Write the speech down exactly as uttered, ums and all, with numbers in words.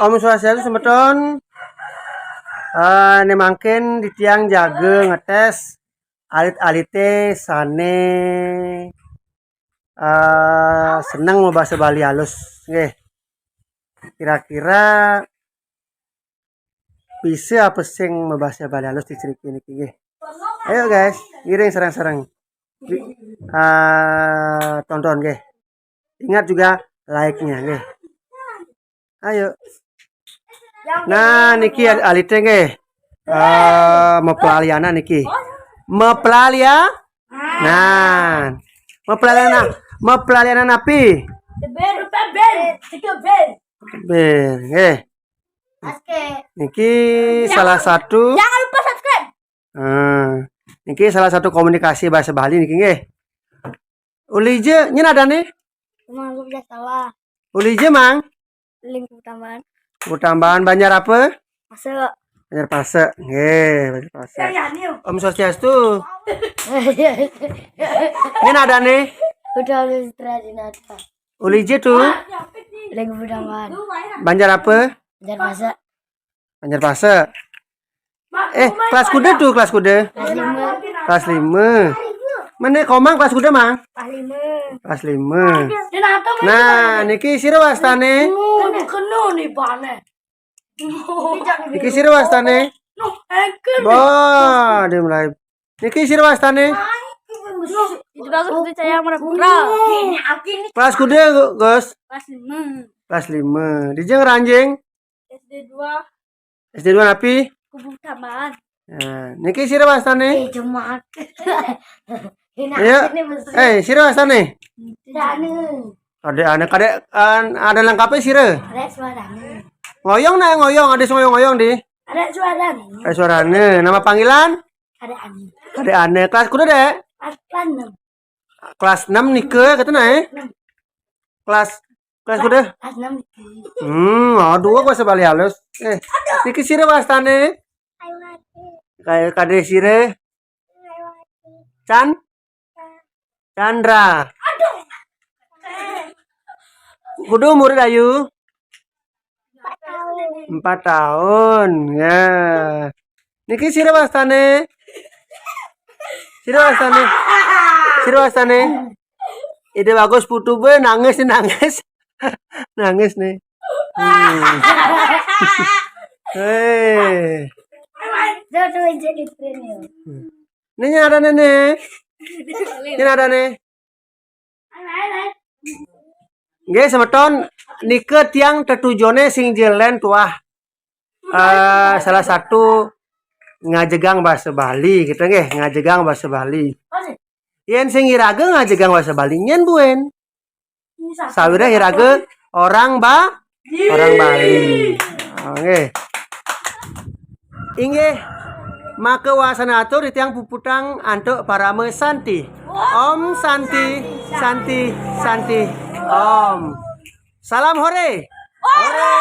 Om Swastiastu semeton. Eh, né mangkin titiang jaga ngetés alit-alité sané eh, seneng mabasa Bali alus nggih. Kira-kira bisa apa sing mabasa Bali alus di ceriki niki nggih. Ayo guys, ngiring sareng-sareng. Di- eh, tonton nggih. Ingat juga like-nya nggih. Ayo. Nah, niki al- alité nggih. Eh, mapelalianan niki. Mapelalia. Nah. Mapelalianan. Mapelalianan napi? Ber, ber, ber. Ber, nggih. Oke. Niki salah satu. Jangan lupa subscribe. Nah, niki salah satu komunikasi bahasa Bali niki nggih. Ulija, nyén adané? Mang, aku bisa salah. Ulija, Mang? Lingkup tambahan. Lingkup tambahan Banjar apa? Pasé. Banjar Pasé. Nggih, Banjar Pasé. Om Swastiastu. Nyén adané? Udah Sutra Dinata. Ulija tuh. Lingkup tambahan. Banjar apa? Banjar Pasé. Banjar Pasé. Eh, kelas kuda tuh, kelas kuda? Kelas lima. Kelas lima. Mana Komang kelas kuda, Mang? Kelas lima. Kelas lima. Nah, niki sira wastané? Kena nih bane. Niki sira wastané? Wah, dia mulai. Niki sira wastané? Itu bagus itu saya murah-murah. Kelas kuda, Gus? Kelas lima. Kelas lima. Dijeng ranjing? S D dua. S D dua napi? Kubu Taman. Nah, niki sira wastané? Eh, cuma. Iya. Eh, sira wastané? Danu. Kadék ané, kadék an- ada lengkapnya sira? Ada suaranya. Ngoyong nah, ngoyong, ada ngoyong-ngoyong di. Ada suaranya. Ada suaranya. Nama panggilan? Ada Ani. Kadék ané. Kelas kuda, Dék? Kelas enam. Kelas enam nika katanya, eh? Kelas kelas kuda? Kelas enam nika. Hmm, aduh, aku bahasa Bali halus. Eh, niki sira wastané? Kayak kadék sira? Can? Chandra. Kudu umur Ayu? Empat tahun. Ya. Niki sira wastané? Sira wastané? Sira wastané? Ide bagus putu be nangis nih, nangis. Nangis nih. Hmm. Hei. Tuh, tuh, jadi print ya. Ini ada nih. Ini ada nih. Nggih, semeton, nika tiang tetujoné sing jelen tuah. Eh, salah satu ngajegang bahasa Bali gitu nggih, ngajegang bahasa Bali. Yén sing iraga ngajegang bahasa Bali nyén buen. Sawirah iraga orang ba orang Bali. Oh, nggih. Inggih. Maka wasana atur titiang puputang antuk parama santi. Om santi, santi, santi. Om. Salam hore. Hore.